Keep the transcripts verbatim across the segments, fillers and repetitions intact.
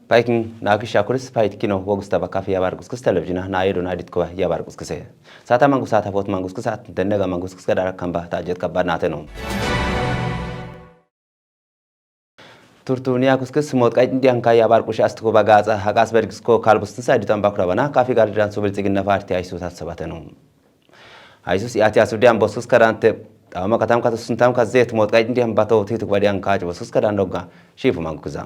Paykin nakish akuris paytikino wogustaba kafi yabarquskis televizina na yedo na ditko yabarquskise. Sata mangu sata pot manguskis at dennega manguskis gadara kamba tajet kabba nateno. Turtu niyakuskis mot qayt ndiyan ka yabarqush astuko bagaza hagas bergisko kalbustin saydutan bakurabana kafi gardiran subil tsigin nafarti aysu tatsabateno. Aysus yati asudiyan bosus kadante tama katam katusuntam kazet mot qayt ndiyan bato tituk badiyan kaj bosus kadan dogga shifu manguza.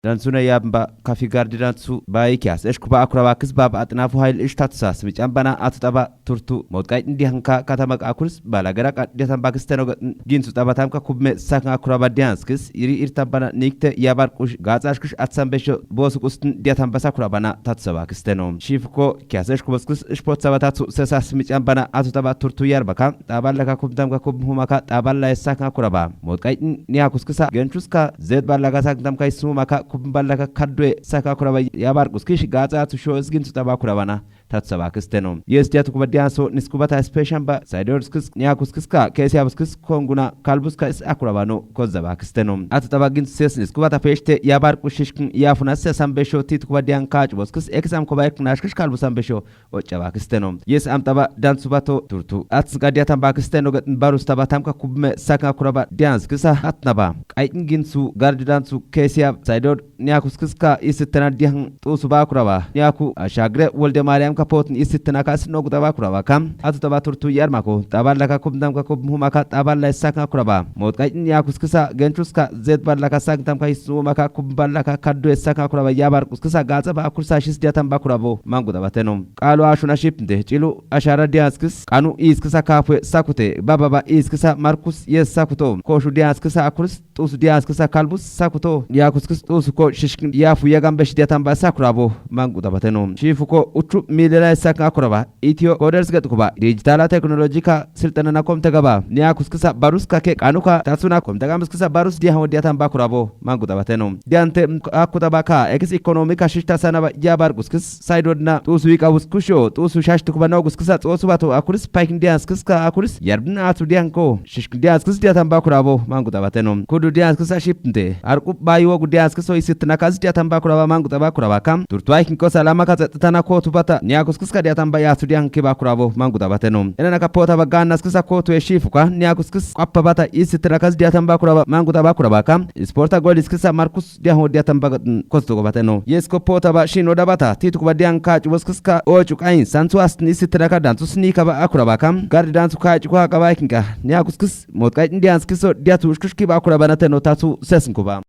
Dansuna yamba kafi gardi dansu bayi kiyas esh kuba akuraba kis baba atnafu hayl ish tatsa smican bana atutaba turtu mot qayt ndiyan ka katama akuris bala gara qaddetan bakis teno ginsu tabatam ka kubme sakna akuraba diyanskis iri irtan bana nikte yabar kush gatsa ashkish atsan besho bosu kustin diyatan basa kurabana tatsa bakis teno. Shifko kiyas esh kubaskis ish potsa batatsu sesa smican bana atutaba turtu yarbaka taballa ka kubdam ka kub humaka taballa esakna kuraba mot qayt niyakuskisa genchuska zed balla ka sakdam ka isumaka kub balla ka kadwe saka kuraba yabar kuskish gatsa atu sho isgin tutaba kurabana tatsa bakis teno. Yes diatu kubadiyan so niskubata special ba saidorskis niyakuskiska kesiyabuskis konguna kalbuska is akurabano kozza bakis teno. Atutaba gin ses niskubata peshte yabar kushishkin yafuna sesan besho titu kubadiyan kach boskis eksam kuba eknashkish kalbusan besho occa bakisteno. Yes amtaba dansu bato turtu. Ats gadiatan bakisteno gatn barus taba tamka kubme sakna kuraba dianskisa atnaba. Qaytn ginsu gardi dansu kesiya saidod niyakuskiska isittena dihan tusu bakuraba. Niyaku ashagre wolde mariam ka potn isittena kas nogu taba kuraba kam. Atu taba turtu yarmako. Taballa ka kubdam ka kubhuma ka taballa sakna kuraba. Mot qaytn niyakuskisa genchuska zed balla ka sakdam ka isuma ka kuballa ka kaddu sakna kuraba yabar kuskisa gatsa ba kursa shis diatan bakurabo. Mangu taba teno. Qalu ashuna shipnde cilu ashara dianskis qanu iskisa kapwe sakute baba ba iskisa markus yes sakuto koshu dianskisa akurus tusu dianskisa kalbus sakuto yakuskis tusu ko shishkin yafu yagan besh diatan ba sakurabo mangu taba teno. Shifu ko uchu milela sakna kuraba itio koders gatkuba dijitala teknolojika siltanana komte gaba niyakuskisa baruska ke qanuka tatsuna komte gamskisa barus diahan diatan bakurabo mangu taba teno. Diante akutaba ka ekis ekonomika shishta sanaba yabar kuskis saidodna tusu ikabus kusho tusu shashtukuba noguskisa tsosubato akuris paikin dianskiska akuris yarbin atu dianko shishkin dianskis diatan bakurabo mangu taba teno. Kudu dianskisa shipnde arku bayi wogu dianskiso isitna kas diatan bakuraba mangu taba kuraba kam turtu aikin kosa lama ka tsetana kotu bata niyakuskiska diatan ba yatu dianki bakurabo mangu taba teno. Enana ka pota ba gannaskisa kotu eshifuka niyakuskis qappa bata isitna kas diatan bakuraba mangu taba kuraba kam sporta goliskisa markus diaho diatan bagatn kosto gobateno. Yes ko pota ba shino dabata titu kuba dian ka chuboskiska ochu kain sansu asni sitra ka dansu sni kaba akuraba kam gardi dansu ka chuka kaba kinka niyakuskis mot qaytn dianskiso diatu ushkushki ba akuraba nateno tatu sesn kuba.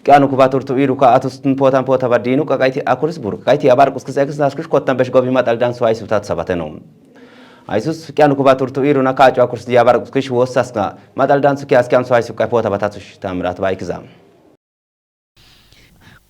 Kianu kuba turtu iru ka atus potan pota ba dinu ka kayti akuris bur kayti abar kuskis ekis naskush kottan besh gobi matal dansu aisu tatsabateno. Aisus kianu kuba turtu iru na kachu akuris yabar kuskish wosaska matal dansu kias kiansu aisu ka pota ba tatush tamrat ba ikza.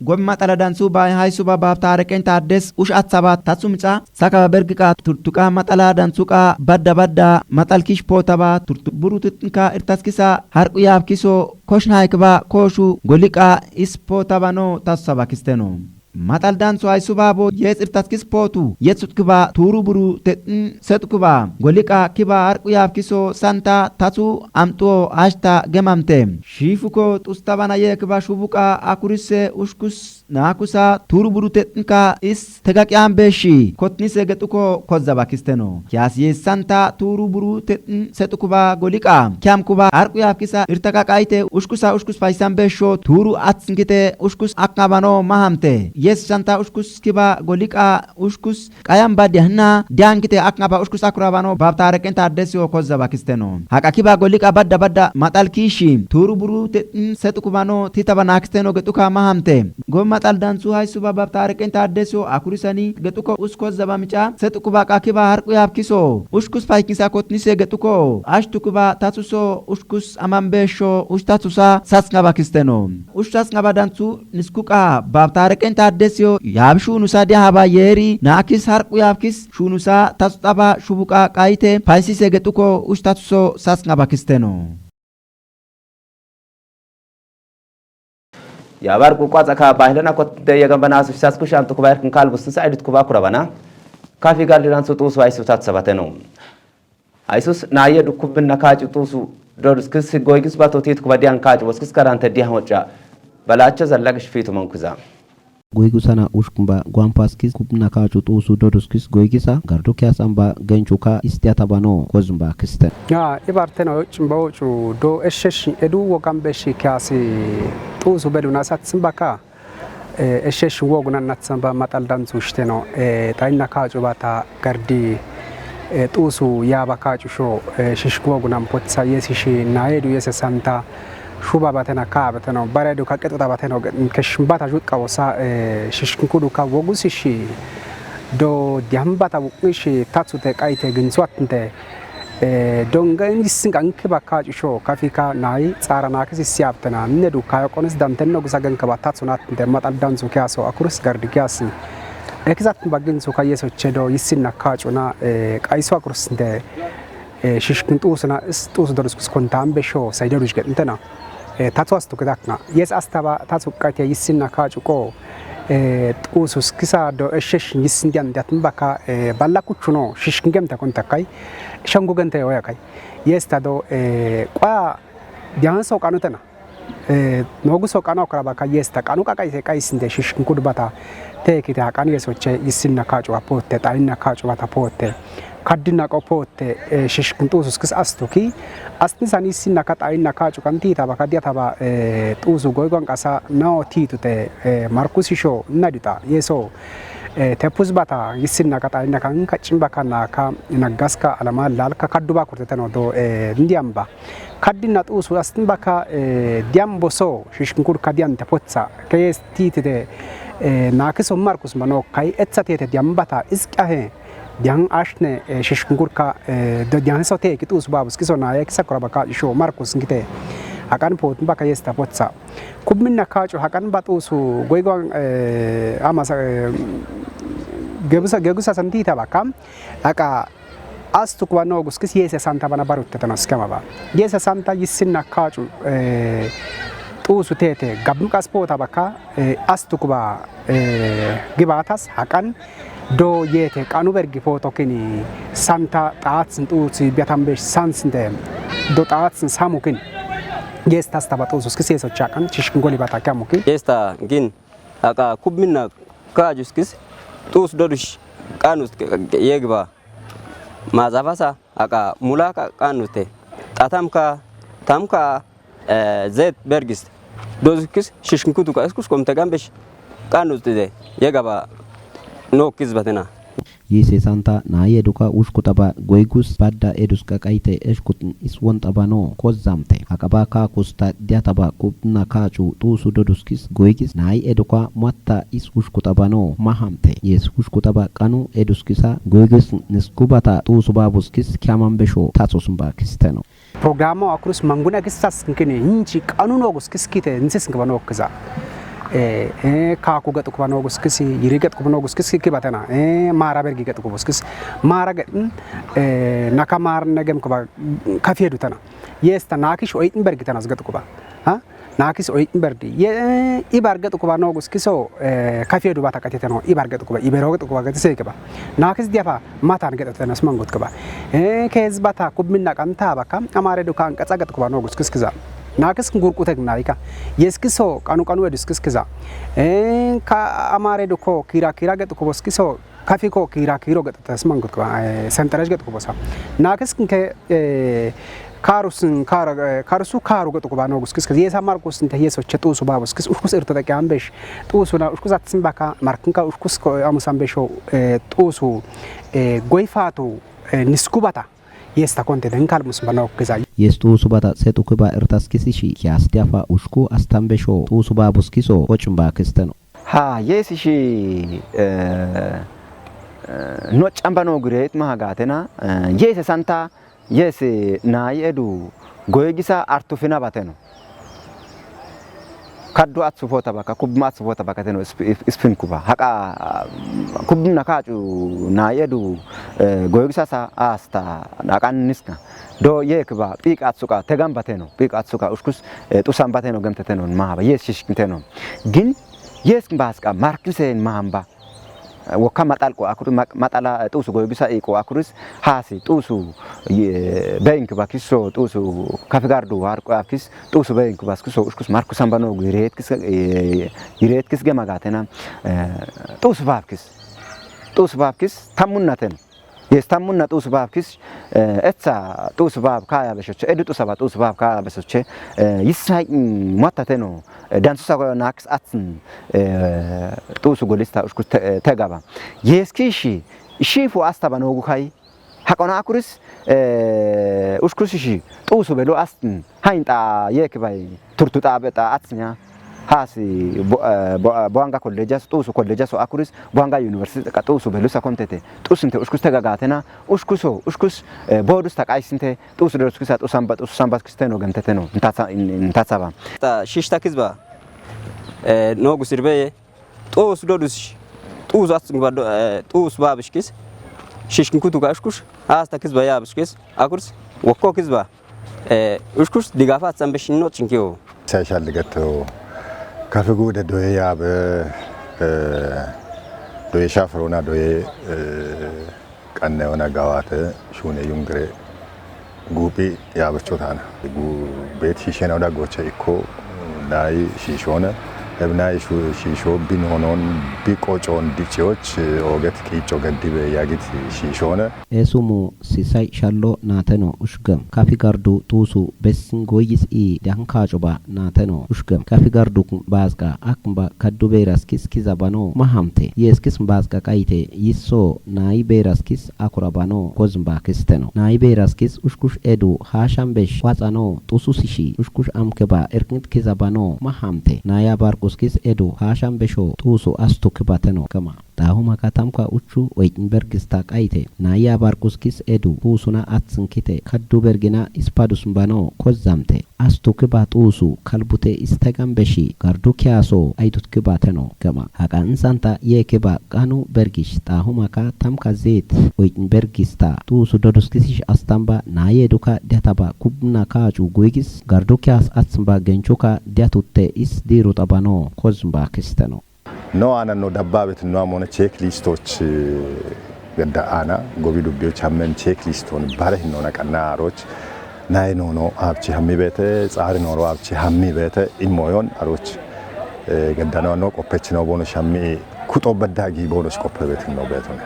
Gobi matala dansu bay haysu ba bab tareqen taddes ush atsaba tatsumca sakaba bergiqa turtuqa matala dansuqa badda badda matal kish potaba turtu burututnka irtaskisa harqu yabkiso koshn haykba koshu goliqa is potabano tatsaba kisteno. Matal dansu haysu babo yes irtaskis potu yetsutkiba turu buru tetn setkuba goliqa kiba harqu yabkiso santa tatsu amtuo ashta gemamte. Shifuko tustabana yekba shubuqa akurise ushkus nakusa turu buru tetnka is tegaqi ambeshi kotnise getuko kozaba kisteno. Kiyas yessanta turu buru tetn setukuba goliqa kiyamkuba arqu yabkisa irtaqa qayte ushkusa ushkus paysan besho turu atsnkite ushkus akngabano mahamte. Yessanta ushkus kiba goliqa ushkus qayam ba dehna diangite akngaba ushkus akurabano bab tareqen taddes yo kozaba kisteno. Haqa kiba goliqa badda badda matal kishi turu buru tetn setukubano titaba naksteno getuka mahamte. Gob matal dansu haysu ba bab tareqen taddes yo akurisani getuko us kozaba mica setukuba qa kiba harqu yabkiso ushkus paykisa kotnise getuko ashtukuba tatsuso ushkus aman besho ush tatsusa sasngaba kisteno. Ush sasngaba dansu niskuqa bab tareqen taddes yo yab shunusa dihaba yeri nakis harqu yabkis shunusa tatsutaba shubuqa qayte paysise getuko ush tatsuso sasngaba kisteno. Yabar kukwatsa ka bahlana kotde yagambana su sasku shantu kubayar kin kalbus sa idut kuba kurabana. Kafi gardiran su tusu aisu tatsabateno. Aisus na ye dukubin na kaci tusu Doduskis goygis bato tiit kuba diyan kaacu boskis karante diyan hoca. Balacha zallagsh fitu mankuza. Goygu sana ushkumba guampaskis kubna kaacu tuusu doduskis goygisa gardu kiyas amba gencuka istiyatabano kozumba kisten. Ya ibarteno yocumba wocu do eshesh edu wogambeshi kiyasi tuusu beduna satsimbaka. Eshesh wogunan natsamba matal danzu shteno. Tayinna kaacu bata gardi tuusu yaba kaacu sho. Shishk wogunan potsa yesishi nayedu yese santa shuba batena ka bateno baredu ka qetuta bateno. Keshmbata jutqa wosa shishknkudu ka wogusishi do diyambata wuqnishi tatsute qayte ginsuatnte. Donga ingisinga nkiba kaacu sho kafika nayi tsara nakis isiyabtena nnedu kayoqonis dantenno gisa genkaba tatsunatnte matal danzu kiyaso akurus gardi kiyasi. Ekizatn baginsu ka yesoche do yisinna kaacuna qayso akurusnte. Shishkin tuusuna is tuusu doruskus kontambe sho sayderuj getntena. Tatsu astu kidakna yes astaba tatsu qayte yisinna kaacu qo. Tuusus kisa do eshesh yisin diyan diatn baka balla kuchuno shishkin gemta kontakay. Shangu genta yoyakay. Yesta do qwa diyan so qanutena. Nogu so qano kraba ka yesta qanu ka qayse qaysinde shishkin kudbata. Tekite haqan yesoche yisinna kaacu apote tayinna kaacu bata pote. Kaddina qo pote. Shishkin tuusus kis astuki astni san yisinna ka tayinna kaacu kan tiitaba ka diyataba. Tuusu goygon qasa nao tiitute markusi sho nadita yeso. Tepus bata yisinna ka tayinna kan kacimba ka naka nagaska alama lalka kadduba kurteteno do. Ndiyamba kaddina tuusu astni baka. Diyambo so shishkin kudka diyante potsa keyes tiitite. Nakiso markus mano kay etsa tete diyambata isqahe. Diyan ashne shishkin gurka do diyan so teki tuusu babus kiso naye kisa kura baka sho markus ngite. Haqan potn baka yesta potsa kubminna kaacu haqan ba tuusu goygon. Amasa gegusa gegusa santita baka. Haqa astu kuba noguskis yese santa bana barutte tanaskama ba. Yese santa yisinna kaacu tuusu tete gabnu qas pota baka. Astu kuba gibatas haqan do yete qanu bergi potokini santa taatsin tuutsi biyatambesh sansinde do taatsin samukin. Yes tastaba tuusus kis yeso chaqan chishkin goli bata kamukin. Yesta gin aka kubminna kaajuskis tuus dodush qanus yegba. Mazafasa aka mulaka qanute tatamka tamka. Zet bergis dozukis shishkin kutuka iskus komte gambesh qanutide yegaba. Nokkiz batena. Yise santa nayi eduka ushkutaba goygus badda edus qaqayte eshkutn iswontabano kozzamte haqaba kakusta diyataba kubna kaacu tuusu doduskis goygis nayi eduka matta is ushkutabano mahamte yes ushkutaba qanu eduskisa goygis niskubata tuusu babuskis kiyaman besho tatsusumba kisteno. Programo akurus manguna kissas nkini hinchi qanu nogus kiskite nsis nkba nokkiza. Kaku getu kuba nogus kisi yiri getu kuba nogus kisi kibatena. Mara bergi getu kubus kis mara getn. Naka mar negem kuba kafiedu tana. Yesta nakish oytn bergi tanas getu kuba. Nakis oytn berdi ye ibar getu kuba nogus kiso. Kafiedu bata katiteno ibar getu kuba ibero getu kuba geti sekiba. Nakis diafa matan getu tenas mangut kuba. Kez bata kubminna qanta baka amare dukan qatsa getu kuba nogus kiskiza. Nakis ngurqute gnaika. Yes kiso qanu qanu edus kiskiza. Ka amare duko kira kira getu kubos kiso. Kafiko kira kiro getu tenas mangut kuba. Senterej getu kubosa. Nakis ke karusin karusu karu getu kuba nogus kiskiza. Yesa markus nte yeso che tuusu babus kis ushkus irto de kambesh. Tuusu na ushkus atsin baka markinka ushkus ko amusan besho. Tuusu goyfatu niskubata. Yes takonte den kalmus banok kiza. Yes tuusu bata setu kiba irtas kisishi kiyas diafa ushku astan besho tuusu babus kiso ochun ba kisteno. Ha yesishi. No chamba no gure itma hagatena. Yes santa. Yes nayi edu goygisa artufina bateno. Kaddu atsu fota baka kubma atsu fota baka teno ispin kuba haka kubna kacu nayi edu. Goygisasa asta akan niska do ye kiba pik atsuka tegan bateno pik atsuka ushkus tusan bateno gemteteno mahaba yes shishkinteno. Gin yes baska markisen mahamba. Wokka maxalqo akuri maq-, maxala, eh, xuusu goybisa iqo akuris haasi xuusu, eh, beyinki bakiso xuusu kafi gardu warqo afkis xuusu beyinki baskiso ushkus marku sambano yiretkis, eh, yiretkis gemagatena, eh, xuusu bafkis. Xuusu bafkis tammunnaten. Yes, tammunna xuusu bafkis, eh, etsa xuusu baf kaya beshoche, edu xuusa ba xuusu baf kaya beshoche, eh, yisay, mm, matateno, eh, dansusa go nakis atsin, eh, xuusu golista ushkus te-, eh, tegaba. Yes, kishi, shifu asta banogu kai, haqona akuris, eh, ushkus shi, xuusu belo astin, hainta yek bay, turtu tabe ta atsinya, hasi bo-, eh, bo-, eh, boanga kollejas, xuusu kollejaso akuris, boanga university ka xuusu belusa kontete, xuusinte ushkus tegagatena, ushkuso, ushkus, eh, bodus ta qaysinte, xuusu doskisa, xuusu samba, xuusu samba kisteno genteteno, ntatsa, in-, in-, ntatsaba. Ta shishta kizba, eh, nogu sirbeye, xuusu dodus, xuusu atsin ba do-, eh, xuusu babishkis, shishkin kutu ka ushkus, hasta kizba yabishkis, akurs, wokko kizba, eh, ushkus digafa atsan beshin no cinkiyo. Sayshal ligato, kafi gude doye yabe, eh, doye shafrona doye, eh, qanne ona gawate, shune yungre, gupi yabechotana. Gu-, bet shishena oda gocha ikko, nayi shishona, eb nayi shu-, shisho binonon, bi qochon dichioch, eh, oget qicho gadibe yagit shishona. Esumu sisay shallo nateno ushgem. Kafi gardu xuusu bessin goyis i dehan kacuba nateno ushgem. Kafi garduk bazqa akmba kaddu beraskis kizabano mahamte. Yeskis bazqa qayte yisso nayi beraskis akurabano kozmba kisteno. Nayi beraskis ushkush edu hashan besh watsano xuusu sishi ushkush amkeba irknit kizabano mahamte. Nayi abarkuskis edu hashan besho xuusu astu kibateno kama. Tahuma katamka uchu oytin bergista qayte. Nayi abarkuskis edu xuusuna atsinkite kaddu bergina ispadus mbano kozamte. Astu kiba xuusu kalbute istegan beshi gardu kiyaso aydut kibateno gema. Haqa insanta ye kiba qanu bergish tahuma katamka zit oytin bergista xuusu doduskisish astamba naye duka detaba kubna kacu guygis gardu kiyas atsimba genchuka detutte is diru tabano kozmba kisteno. No ana no dabbabet no amone checklist och, eh, gadda ana gobi dubbiyoch hammen checklist on bare hinno na qanna aroch. Naye no no abchi hammi bete, tsari no ro abchi hammi bete, imoyon aroch. Eh, gadda no no qoppech no bono shammi kuto badda gi bono qoppe bet no betone.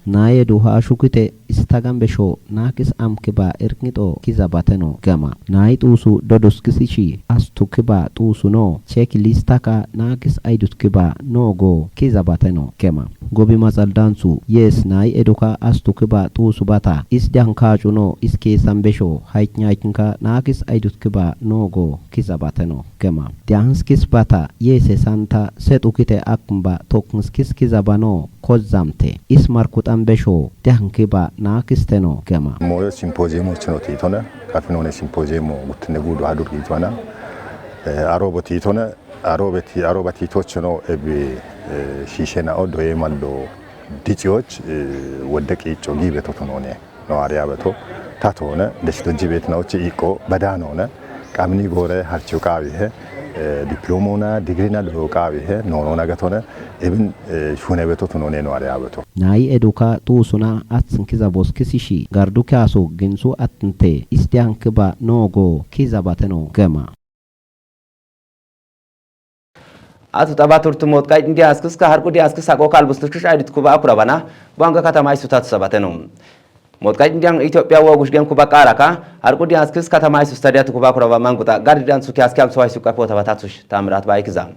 Naye du ha shukite istagan besho nakis amkiba irknito kizabateno gema. Nayi xuusu doduskisishi astu kiba xuusu no checklistaka nakis aydut kiba no go kizabateno gema. Gobi matsaldansu yes nayi eduka astu kiba xuusu bata is dehan kacu no is kesan besho haytnyaytnka nakis aydut kiba no go kizabateno gema. Dehanskis bata yese santa setu kite akmba toknskis kizabano kozamte is markutan besho dehankiba nakisteno gema. Moyo simpoziyemoch no titona, kafinone simpoziyemoch gutne gudo hadur gitona. Eh, arobo titona, arobeti, arobati tochno ebi, eh, shishena odo yemallo dichioch, eh, wodde qicho gibe totonone. No ariya beto. Tatone, deshito jibet na ochi iko badano ne. Qamni gore harchu qawi he, eh, diplomona, degree na lo qawi he, no no na gatone. Ebin, eh, shune beto tunone no ariya beto. Nayi eduka xuusuna atsin kiza boskisishi gardu kaso ginsu attinte istiyan kiba no go kizabateno gema. Atu taba turtu mot qayt ndi askis ka harqu di askis haqo kalbus tushkish aydit kuba akurabana, buanga katama isu tatu sabateno. Mot qayt ndi an Ethiopia wo gush gen kuba qaraka, harqu di askis katama isu stadiya tu kuba akuraba manguta, gardi dan suki aski am so isu kapo tabatatush, Tamirat Bayikiza.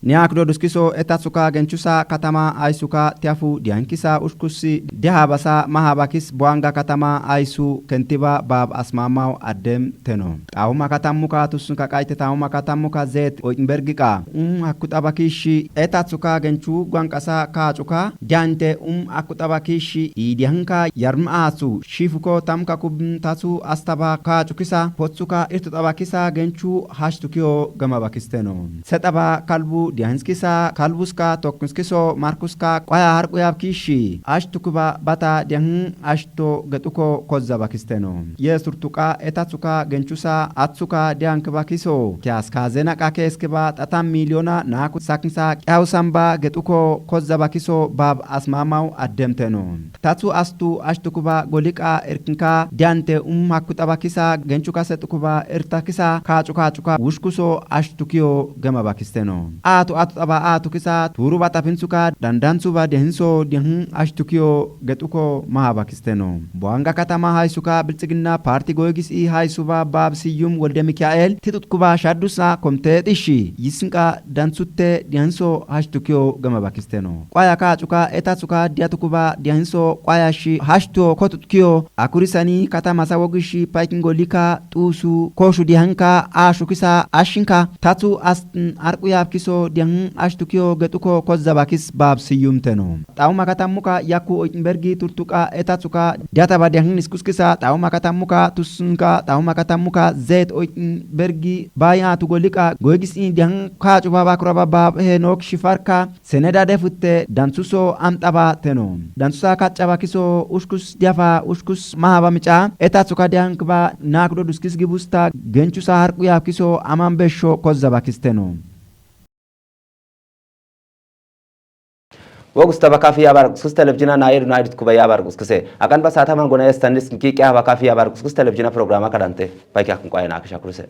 Niak do duskiso etatsuka genchusa katama aisuka tiafu diankisa ushkusi dihabasa mahabakis buanga katama aisu kentiba bab asmamau adem teno. Tahuma katammuka tusunka qayte tahuma katammuka zet oinbergika. Um hakutabakishi etatsuka genchu guanqasa kacuka diante um hakutabakishi idianka yarm asu shifuko tamka kubn tasu astaba kacukisa potsuka irtutabakisa genchu hashtukiyo gamabakisteno. Setaba kalbu Diyahinskisa kalbuska tokkinskiso markuska qwaya harqu yabkishi ashtukiba bata diyahin ashto getuko kozza bakisteno. Yes turtuqa etatuka genchusa atsuka diyankibakiso kiyaskazena qake eskiba tatan miliyona naku saknsa qyawsanba getuko kozza bakiso bab asmamaw addemteno. Tatsu astu ashtukuba goliqa irkinka diante um hakkutabakisa genchukase tukuba irtakisa kacuka cuka wushkuso ashtukiyo gema bakisteno. Atu atu taba atu kisa turu batapinsuka dandantsuba dehinso dehin ashtukiyo getuko maha bakisteno. Boanga katama haysuka biltsigina parti goygis i haysuba bab siyum wolde mikael titutkuba shaddusa komte tishi yisinqa dantsutte dehinso hashtukiyo gema bakisteno. Qwaya kacuka etatuka diyatukuba diyahinso qwaya shi hashto kotutkiyo akurisani katamasa wogishi paykingo lika tusu koshu diyahinka ashukisa ashinka tatsu astin arqu yabkiso diyahin ashtukiyo getuko kozza bakis bab siyumteno. Tawuma katammuka yaku oytin bergi turtuqa etatuka diyataba diyahin iskuskisa tawuma katammuka tusunka tawuma katammuka zet oytin bergi bayi atu goliqa goygis in diyahin kacuba bakuraba bab henok shifarka seneda defutte dantsuso amtaba teno. Dantsusa kacca bakiso ushkus diyafa ushkus mahaba mica etatsuka diyankba nakdo duskis gibusta genchusa harqu yabkiso aman besho kozza bakisteno. Wogusta bakafi yabar kuskus televizina na yedu na yedut kuba yabar kuskuse akan basa taman gona yestanis ki kya bakafi yabar kuskus televizina programa kadante. Pai kya kun kwaya na kisha kuruse.